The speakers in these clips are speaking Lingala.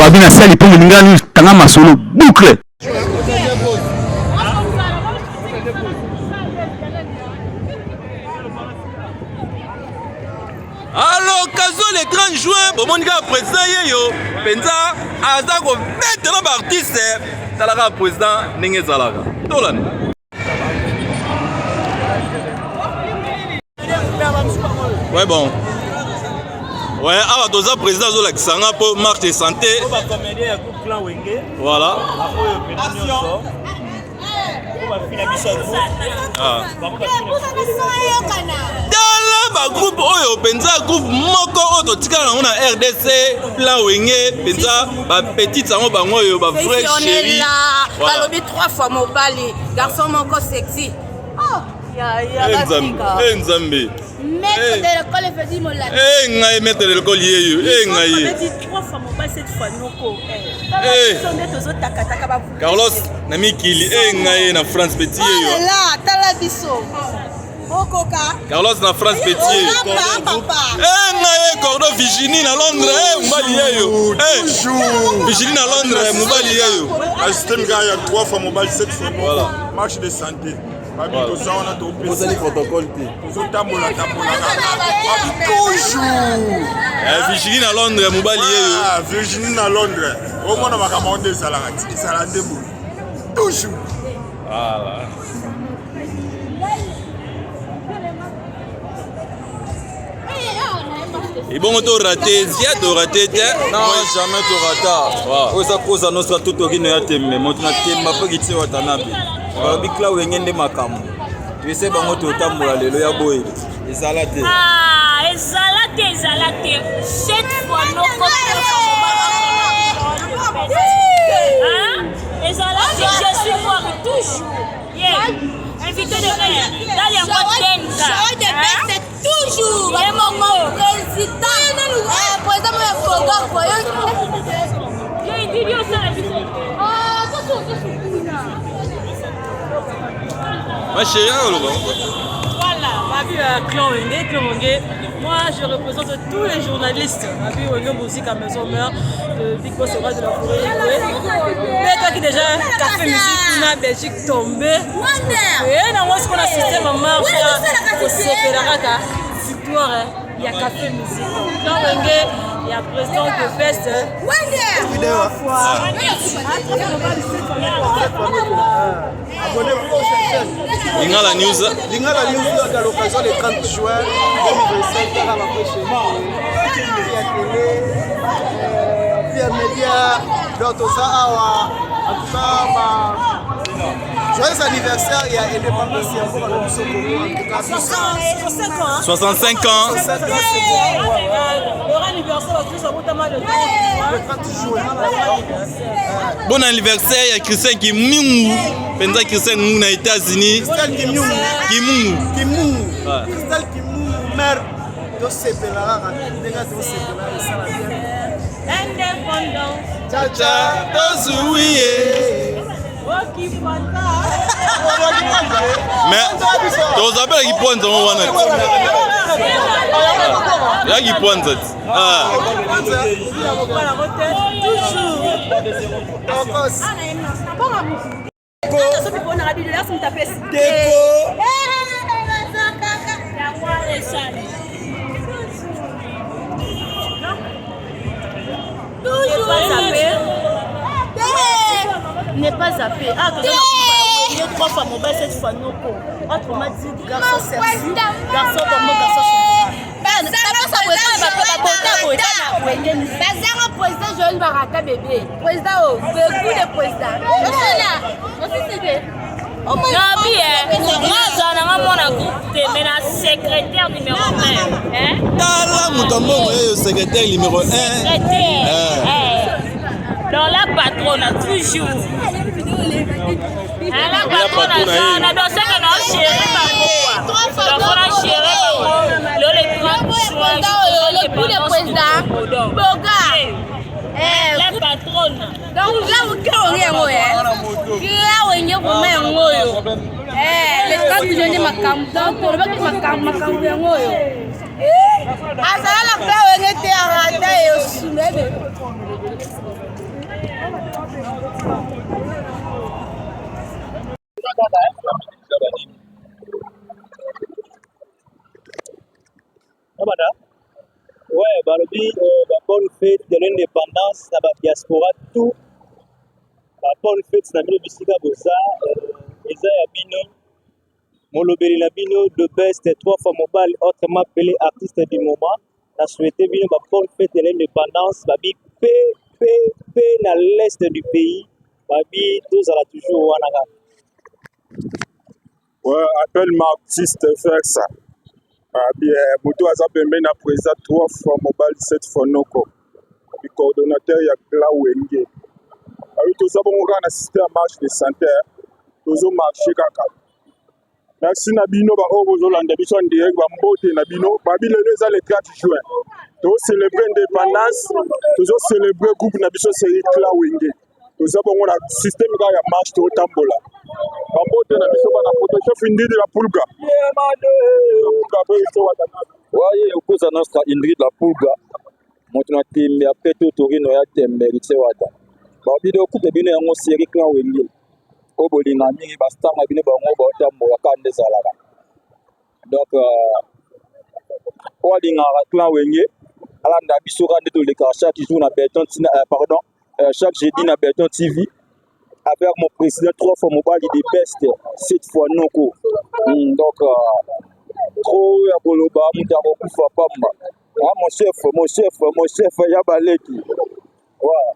Babi na sali mpo moninga news tanga masolo boucle. À l'occasion le 30 juin, bomoni kaka président yeyo mpenza aza kobeta na baartiste. Tala kaka président ndenge ezalaka, tolanda. Ouais bon. Ouais, awa toza président azolakisa nga mpo marche de santé. Voilà. Ah. Tala bagroupe oyo mpenza groupe moko oyo totikala nango na RDC plan wenge mpenza bapetite yango bango oyo ba vrai chéri. Balobi trois fois mobali garçon moko sexy. Oh, ya ya eh, Nzambe. Maître de l'école Fedi Molaki. Eh ngai maître de l'école yeyo. Eh ngai. Trois fois mobali cette fois noko. Eh. Carlos na mikili eh ngai na France petit yeyo. Oh là tala biso. Okoka. Carlos na France petit yeyo. Eh ngai cordon Virginie na Londres eh mobali yeyo. Eh Virginie na Londres mobali yeyo. Système gars ya trois fois mobali cette fois. Voilà. Marche de santé. Babi toza wana topesali protocole te. Tozotambola tambola kaka. Toujours. Eh, Virginie na Londres mobali yeyo. Ah, Virginie na Londres. Omona makambo nde ezalaka ti ezala nde boye. Toujours. Voilà. Ebongo to raté, zia to raté te. Non, jamais to rata. Oyo eza koza nostra to torino ya tembe, moto na temba mpo kitie watanabe. Balobi kla wenge nde makambo. Toyese bango totambola lelo ya boye. Ezala te. Ah, ezala te, ezala te. Cette fois noko. Hein? Ezala te, je suis mort toujours. Yeah. Invité de mer. Dali yango tenga. Hein? Toujours Ye moko. Président. Eh, président mo ya foga quoi. Ye didi osala biso. Ah, tosu tosu kuna. Ma chérie, oloba. Voilà, Babi euh, Clan Wenge, Clan Wenge. Moi, je représente tous les journalistes. Babi Wenge Musique à Maison Mère, de Big Boss Roi de la Forêt. Mais toi qui déjà café musique, kuna Belgique tombé. Et non, moi, ce qu'on a système en marche, osepela kaka victoire ya café musique. Clan Wenge, il y a président de Fest. Abonnez-vous aux chaînes. Lingala News. Lingala News à l'occasion du 30 juin 2025 kaka ba via télé, via média, donc toza awa en tout cas ba joyeux anniversaire ya indépendance ya mboka na biso Congo en tout cas 65 ans. 65 ans. 65 ans c'est bon. Leur anniversaire va tous abotama le 30 juin. Bon anniversaire ya Christian Kimungu. Penza Christian Kimungu na États-Unis. Christelle Kimungu. Kimungu. Kimungu. Christelle Kimungu mère tosepela kaka ndenge tosepela esala bien. Indépendance. Chacha tozuwi ye. Mais tozabela kipwanza ngo wana ti. Ya kipwanza ti. Ah. Ne pas zapper. Ah, trois fois mobile, cette fois noko. Autrement dit, garçon sexy, garçon comme garçon Bazanga président Joël Barata bébé. Président oh, le goût de président. Osala, osisi Nabi eh, nga azala nanga mwana groupe te mais na secrétaire numéro 1 eh? Tala moto ya mbongo yeyo secrétaire numéro 1. Secrétaire. Eh. Donc la patronne toujours. Ah, la patronne aza na donc c'est que na chéri bango quoi. Donc on a chéri bango le le 30 juin. Le coup de président. Boga. Eh, la patronne. Donc là où on est yango eh. Là où on est vraiment yango oyo. Eh, le 30 juin nde makambo. Donc tolobaki makambo makambo yango oyo. Azala na cla wenge te arata eyosume. Nabanda ouais balobi euh, ba bonne fête de l'indépendance na ba diaspora tout ba bonne fête na bino bisika boza euh, eza ya bino molobeli na bino the best trois fois mobali autrement appelé artiste du moment na souhaite bino ba bonne fête de l'indépendance babi pe pe pe na l'est du pays babi tozala toujours wana kaka. Ouais, appelle ma artiste versa. Ah bien, moto aza pembeni na président trois fois mobali sept fois noko. Du coordonnateur ya Cla Wenge. Alors toza bongo kaka na système ya marche de santé. Tozo marcher kaka. Merci na bino ba oyo bozolanda biso en direct ba mbote na bino. Babi lelo eza le 30 juin. Tozo célébrer indépendance, tozo célébrer groupe na biso série Cla Wenge. Toza bongo na système kaka ya marche totambola. Bambote na biso bana poto chef Indidi la Pulga. Waye okoza nostra Indrid la Pulga. Moto na tembe après tout Torino ya tembe Riche Wata. Babi de coupe bino yango série clan Wenge. Oyo bolinga mingi ba star na bino bango baotambola kaka nde ezalaka. Donc euh, oyo alingaka clan Wenge alanda biso kaka nde tolekaka chaque jour na Beton tina euh, pardon euh, chaque jeudi na Beton TV avec mon président trois fois mobali de best sept fois noko donc euh, trop ya koloba moto akokufa pamba ah, mon chef mon chef mon chef ya baleki ouais.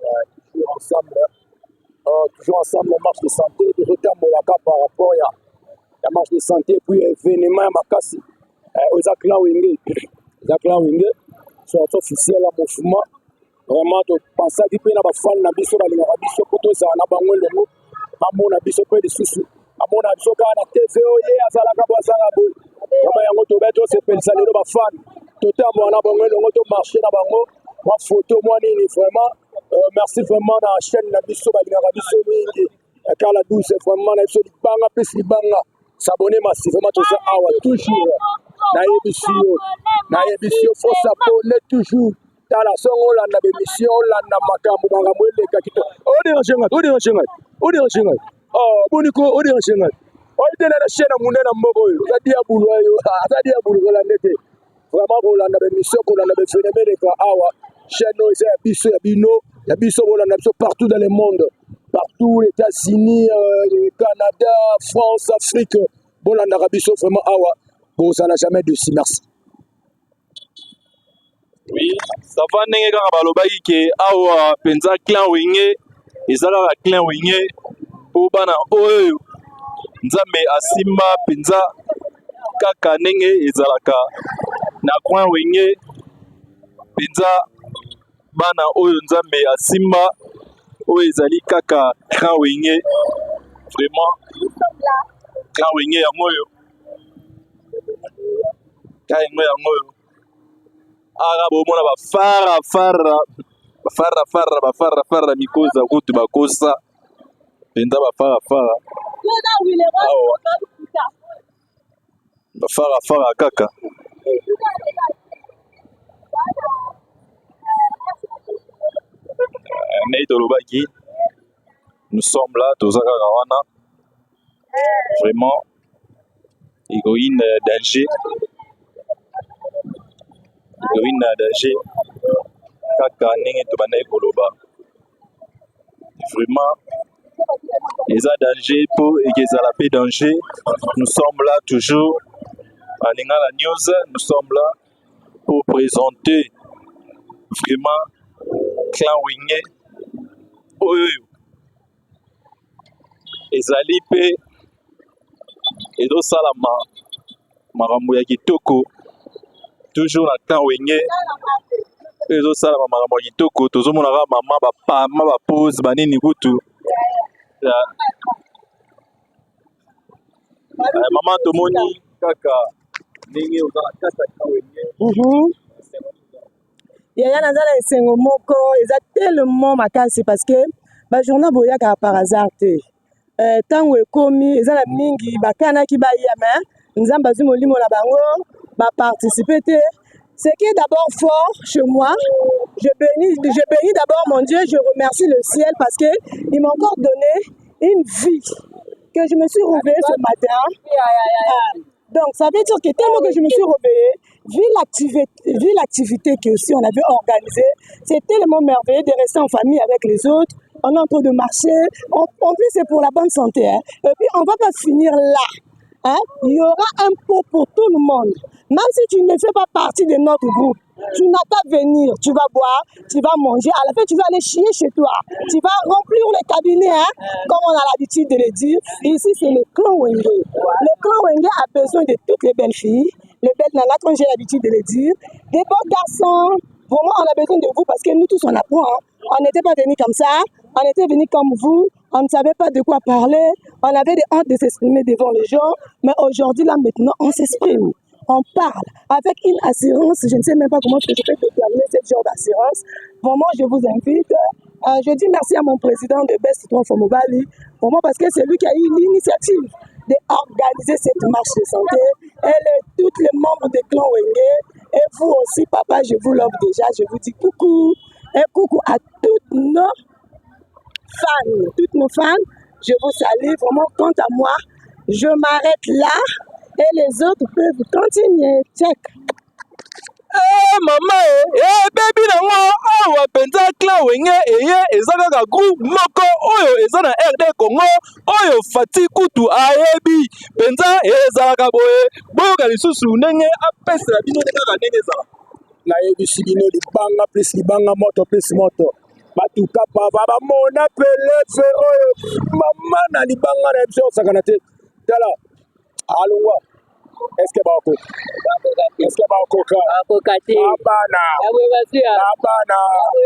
Ouais, toujours ensemble euh, toujours ensemble marche de santé tozotambolaka par rapport ya, ya marche de santé puis événement ya makasi euh, eza clan wenge eza clan wenge sortie officielle ya mouvement vraiment topensaki mpe na bafane na biso balingaka biso mpo tozala na bango elongo bamona biso mpe lisusu bamona biso kaka na tv oyo ye azalaka bo azalaka boye vraiment yango tobai tosepelisa lelo bafane totambola na bango elongo tomarche na bango mwa photo mwa nini vraiment euh, merci vraiment na chaîne na biso balingaka biso mingi kala 12 vraiment na biso libanga plus libanga s'abonner massivement toza awa toujours nayebisi yo nayebisi yo faut s'abonner toujours tala songo olanda bemission olanda makambo makambo eleka kitoko oderange ngai oderange ngai oderange ngai oh, boni ko oderange ngai oyitela na chaîne ya munene na mboka oyo aza diabulu ayo aza diabulu kolanda te vraiment kolanda bemission kolanda bephénomène eleka awa chaîne oyo eza ya biso ya bino ya biso bolanda biso partout dans le monde partout États-Unis euh, Canada France Afrique bolandaka biso vraiment awa bozala jamais dessus merci Oui, ça va ndenge kaka balobaki ke awa mpenza clan Wenge eza kaka clan Wenge mpo bana oyo Nzambe asimba mpenza kaka ndenge ezalaka na clan Wenge mpenza bana oyo Nzambe asimba oyo ezali kaka clan Wenge vraiment clan Wenge yango oyo ka yango yango oyo aka bomona bafara fara bafara fara bafara fara mikoza kutu bakosa mpenza bafara fara awa bafara fara kaka ndenge tolobaki nous sommes là toza kaka wana vraiment heroine ya danger heroine ya danger kaka ndenge tobandaki koloba vraiment eza danger mpo ekezala mpe danger. Nous sommes là toujours à Lingala News, nous sommes là pour présenter vraiment clan Wenge oyo ezali mpe ezosalama makambo ya kitoko toujours na clan Wenge mpe ezosalama makambo ya kitoko tozomona kaka mama bapama bapose banini kutu mama tomoni kaka ndenge oza na kati ya clan Wenge. Yaya naza na esengo moko eza tellement makasi parce que ba journal boyaka par hasard te ntango eh, ekomi eza na mingi bakanaki baya mais nzambe azwi molimo na bango baparticipe te. Ce qui est d'abord fort chez moi, je bénis, je bénis d'abord mon Dieu, je remercie le ciel parce que il m'a encore donné une vie que je me suis réveillée ce matin. Ah, donc ça veut dire que tellement que je me suis réveillée, vu l'activité, vu l'activité que aussi on avait organisée, c'est tellement merveilleux de rester en famille avec les autres. On est en train de marcher. En, en plus, c'est pour la bonne santé. Hein. Et puis, on va pas finir là. Hein? Il y aura un pot pour tout le monde. Même si tu ne fais pas partie de notre groupe, tu n'as qu'à venir, tu vas boire, tu vas manger, à la fin tu vas aller chier chez toi. Tu vas remplir le cabinet, hein, comme on a l'habitude de le dire. Ici, c'est le clan Wenge. Le clan Wenge a besoin de toutes les belles filles, les belles nanas, comme j'ai l'habitude de le dire, des beaux garçons. Vraiment, on a besoin de vous parce que nous tous, on apprend. Hein. On n'était pas venus comme ça, on était venus comme vous, on ne savait pas de quoi parler, on avait des honte de s'exprimer devant les gens, mais aujourd'hui, là, maintenant, on s'exprime on parle avec une assurance. Je ne sais même pas comment je peux déterminer ce genre d'assurance. Vraiment, je vous invite. Euh, je dis merci à mon président de Best 3 Mobali, vraiment parce que c'est lui qui a eu l'initiative d'organiser cette marche de santé. Et les, tous les membres des clans Wenge, et vous aussi, papa, je vous love déjà. Je vous dis coucou et coucou à toutes nos fans, toutes nos fans. Je vous salue. Vraiment, quant à moi, je m'arrête là et les autres peuvent continuer. Check. Eh, mama e eh, ebebi nango awa mpenza clan wenge eye eza kaka groupe moko oyo eza na rd congo oyo fati kutu ayebi mpenza ezalaka boye boyoka lisusu ndenge apesela bino nde kaka ndenge ezala nayebisi bino libanga plus libanga moto plus moto batuka pava bamona pele fere oyo mama na libanga na biso osakana te tala alongwa est-ce que bakoka est-ce que bakoka bakoka te abana abana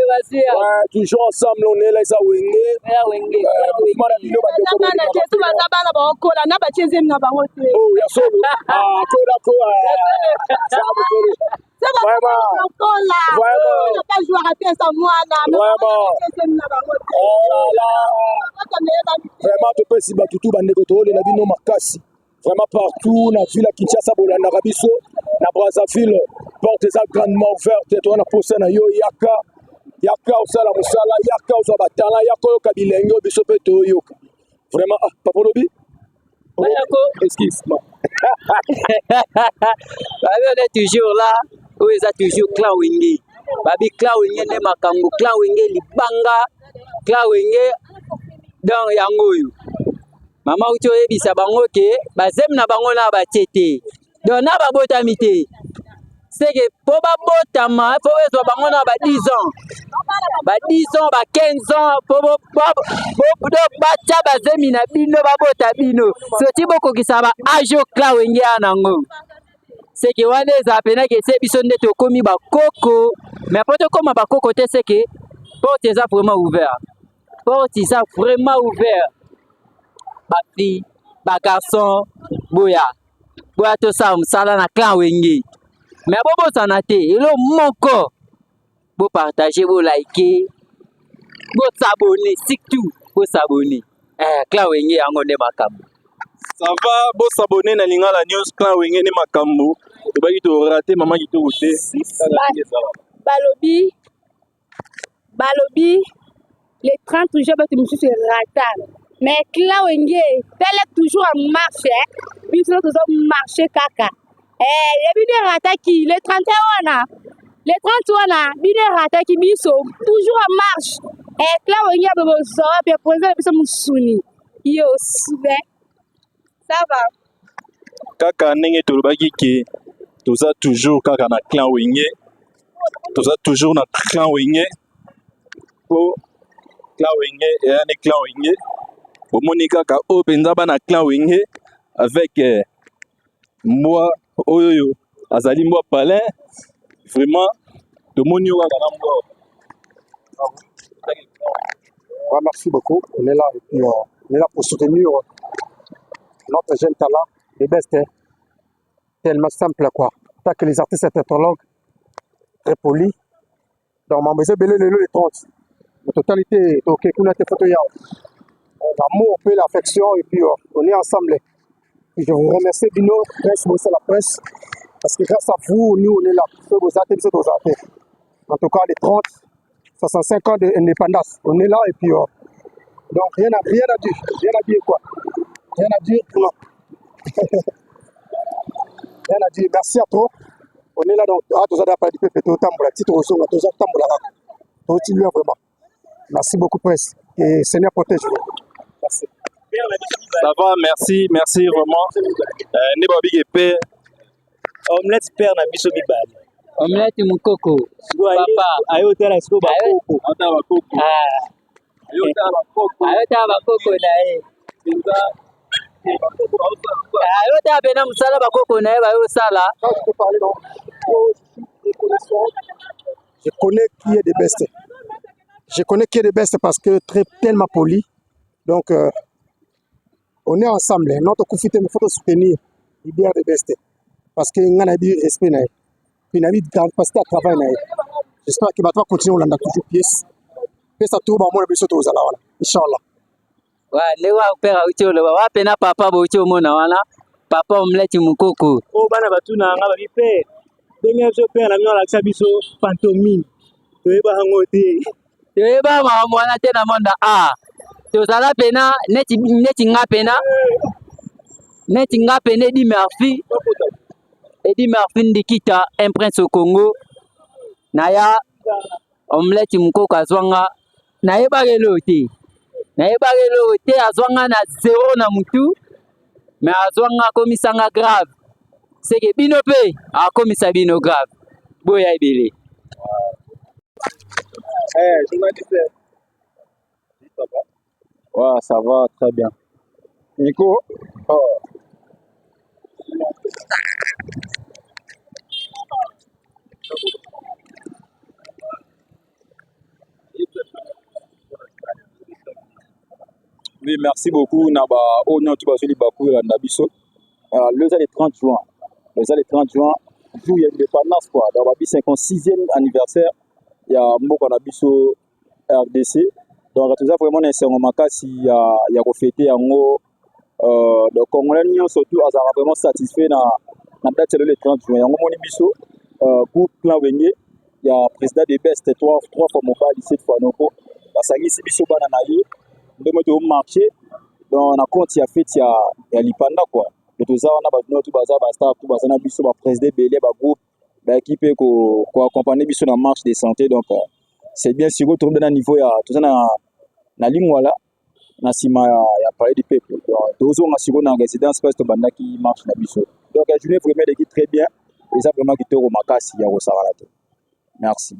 ouais toujours ensemble on est là eza wenge wenge mouvement na bino bandeko bana te baza bana baokola na batie zemi na bango te oh ya solo ah kola kola Vraiment topesi bato tu bandeko toolela bino makasi vraiment partout na ville ya Kinshasa bolandaka biso na Brazzaville porte eza grandement ouverte toza na posa na yo yaka yaka osala mosala yaka ozwa batala yaka oyoka bilenge oyo biso mpe toyoka vraiment ah, papa olobi Excuse moi. Babi on est toujours là. Oyo eza toujours clan Wenge. Babi clan Wenge nde makambo, clan Wenge libanga, clan Wenge donc yango oyo. Mama uti oyebisa bango ke bazemi na bango na batie te. Donc na babotami te. Seke po babotama po ezwa bango na ba 10 ans. Ba 10 ans, ba 15 ans po batya bazemi na bino babota bino. Soki bokokisa ba age oyo clan Wenge ya nango. Seke wana ezala pena ke se biso nde tokomi bakoko. Mais po tokoma bakoko te seke porte eza vraiment ouvert. Porte eza vraiment ouvert. Ba fille, ba garçon, boya. Boya tosala mosala na clan Wenge. Mais bobosana te elo moko bo partager, bo liker, bo s'abonner surtout, bo s'abonner. Eh, clan Wenge yango nde makambo. Ça va, bo s'abonner na Lingala News, clan Wenge nde makambo. Tobaki to rater mama kitoko te. Balobi balobi le 30 juin bato mosusu erata mais clan wenge tala toujours en marche eh? biso tozo marche kaka eh, ya bino erataki le 31 wana le 30 wana bino erataki biso toujours en marche eh, clan wenge ya bobozwa wapi ya président na biso mosuni yo sube ça va kaka ndenge tolobaki ke toza toujours kaka na clan wenge toza toujours na clan wenge po clan wenge eyani clan wenge bomoni kaka oyo mpenza bana clan wenge avec eh, mbwa oyo oyo azali mbwa palin vraiment tomoni yo kaka na mbwa Ouais, merci beaucoup. On est là et puis, euh, on est là pour soutenir notre jeune talent, les best. Hein. Tellement simple quoi. Tant que les artistes étaient très polis. Donc, ma maison belle le le 30. La totalité, donc, kuna te photo ya. L'amour, puis l'affection et puis euh, on est ensemble. Et je vous remercie bino, presse, c'est la presse. Parce que grâce à vous, nous, on est là. En tout cas, les 30, 65 ans d'indépendance, on est là et puis... donc, rien à, rien à dire. Rien à dire, quoi. Rien à dire, non. Rien à dire. Merci à toi. On est là, donc, ah, tous du peuple, tout vraiment. Merci beaucoup, presse. Et Seigneur protège. Merci. Ça va, merci, merci vraiment. Nde babiki pe Omelette père na biso mibale. Omelette mukoko. Papa. Ayotala sikoyo bakoko. Ayotala bakoko. Ayotala bakoko na ye. Ayotala pena mosala bakoko na ye bayosala. Je connais qui est de best. Je connais qui est de best parce que très tellement poli. Donc, on est ensemble. Notre coup il faut soutenir leader de best. Parce que nous avons respect. Puis, nous avons capacité à travailler. J'espère que va continuer, on a toujours pièce. Pièce à tout, moi, je suis Inch'Allah. Ouais, ndenge père auti oloba wape na papa bauti omona wana papa Omelette Mokoko. Oyo bana batuna nga babi père ndenge biso père na bino alakisa biso pantomime, toyeba yango te. Toyeba makambo wana te na monde a tozala pena neti neti nga pena neti nga pena Eddie Murphy, Eddie Murphy Ndikita, un prince au Congo. Naya Omelette Mokoko azwanga, nayebaka eloko te, nayebaka eloko te, azwanga na zero na mutu, mais azwanga akomisanga grave. Seke bino mpe akomisa bino grave, boya ebele. Hey, journaliste. Ça va? Ouais, ça va très bien. Nico? Oh. Oui, merci beaucoup. Na ba oyo nyonso bazoli bakoyolanda biso. Le 30 juin. Le 30 juin, jour ya indépendance quoi. Donc babi 56e anniversaire ya mboka na biso RDC. Donc toza vraiment na esengo makasi ya kofêter yango. Donc congolais nyonso tout azalaka vraiment satisfait na date ya le 30 juin. Yango moni biso groupe Clan Wenge ya président de best 3 3 fois mobali 7 fois noko basangisi biso bana na ye ndenge to marché dans na compte ya fête ya lipanda quoi. Donc toza wana bato nyonso baza ba star tout baza na biso, ba président ebele ba groupe bayaki mpe ko accompagner biso na marche de santé. Donc c'est bien sûr tokomi na niveau ya toza na Lingwala na nsima ya palais du peuple. Donc tozonga sikoyo na résidence place tobandaki marche na biso. Donc ya journée vraiment eleki très bien, eza vraiment kitoko makasi ya kosakana te. Merci.